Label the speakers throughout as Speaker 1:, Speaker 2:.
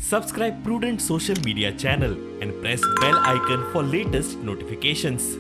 Speaker 1: Subscribe Prudent Social Media channel and press bell icon for latest notifications.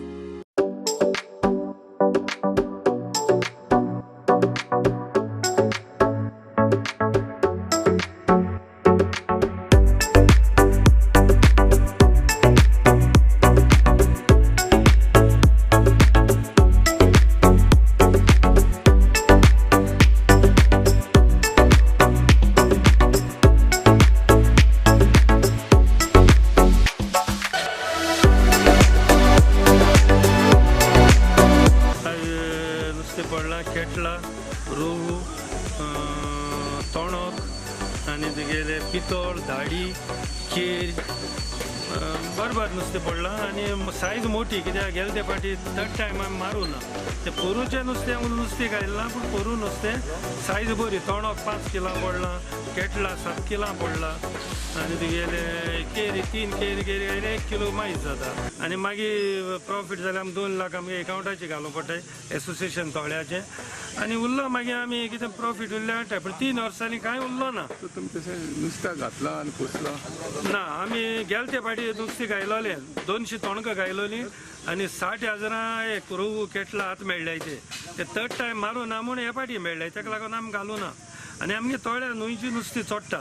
Speaker 2: नुस्तें पडलां केटला, रोहू, तोणक आनी तुगेले पितोळ, धाडी, केर, बरोबर नुस्तें पडलां. आनी सायज मोटी कित्याक गेले ते फावटी थर्ड टायम आमी मारूं ना. तें पोरूचें नुस्तें नुस्तें घायलें ना, पूण पोरू नुस्तें सायज बरी. तोणक 5 किलां पडलां, केटला 7 किलां पडलां आनी तुगेले केरी 3 केरी केरी घायले 1 किलो मायज जाता. आनी मागीर प्रॉफीट जाल्यार आमी 2 लाख आमगे एकावंटाचे घालूंक पडटा एसोसिएशन तोळ्याचें. आनी उरलो मागीर आमी कितें प्रॉफीट उरलें हाडटा, पूण 3 वर्सांनी कांय उरलो ना.
Speaker 3: तुमी तशें नुस्त्याक घातलां आनी पोसलां
Speaker 2: ना? आमी गेले ते फावटी नुस्तें घायलोलें, 200 तोणकां घायलोलीं आनी 60 हजारां एक रोहू केटला हात मेळ्ळ्याय. ते थर्ड टायम मारूं ना म्हूण हे फावटी मेळ्ळ्याय, ताका लागून आमी घालूं ना. आनी आमगे तोळ्या न्हंयची नुस्तें चोडटा,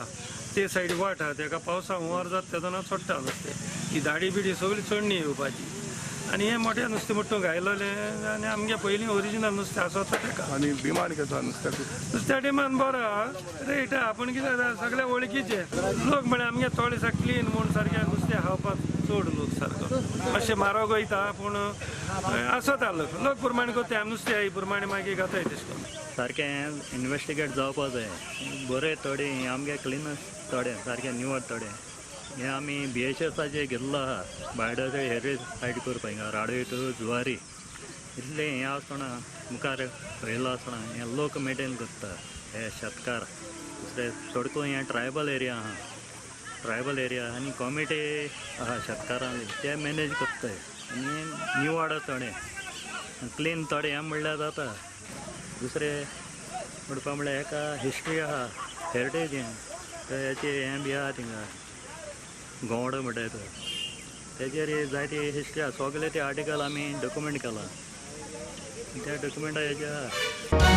Speaker 2: ते सायडी वाट आहा, तेका पावसा हुंवार जाता तेन्ना चोडटा नुस्तें. ही दाडी बिडी सगळी चडणी येवपाची. आनी हें मोठें नुस्तें म्हणटा घायलोलें आनी आमगे पयलीं ओरिजिनल नुस्तें आसता तेका.
Speaker 3: आनी डिमांड कसो आहा नुस्त्याक?
Speaker 2: नुस्त्या डिमांड बरो आहा, रेट आहा, पूण कितें जाता सगळे वळखीचे लोक म्हळ्यार आमगे थोडे सारके क्लीन म्हूण सारकें नुस्तें खावपाक चड लोक सारको मातशें म्हारग वयता, पूण आसता लोक लोक प्रमाणे करता. आमी नुस्तें आई प्रमाणे मागीर घाताय तशें करून.
Speaker 4: सारकें इन्वेस्टिगेट जावपा जाय. बरें थोडें हें आमगे क्लीन थोडें सारकें निवळ थोडें हें आमी बी एच एसाचें घेतलो आहा बायोडायवर्सिटी हेरिटेज सायट करपाक हिंगा राडोय टू जुवारी इतलें हें आसतना मुखार पळयलो आसतना हें लोक मेंटेन करता हे शेतकार. दुसरें चड करून हें ट्रायबल एरिया आहा, ट्रायबल एरिया आनी कॉमिटी आहा शेतकारांली, ते मॅनेज करताय. आनी निवळ थोडें क्लीन थोडें हें म्हणल्यार जाता. दुसरें म्हणपा म्हणल्यार हेका हिस्ट्री आहा, हेरिटेज हें हेचें हें बी आहा थिंगा गोंवडो म्हणटाय तो, तेजेर जायती हिस्ट्री आहा. सगळे ते आर्टिकल आमी डॉक्युमेंट केलां, त्या डॉक्युमेंटा हेजेर आहा.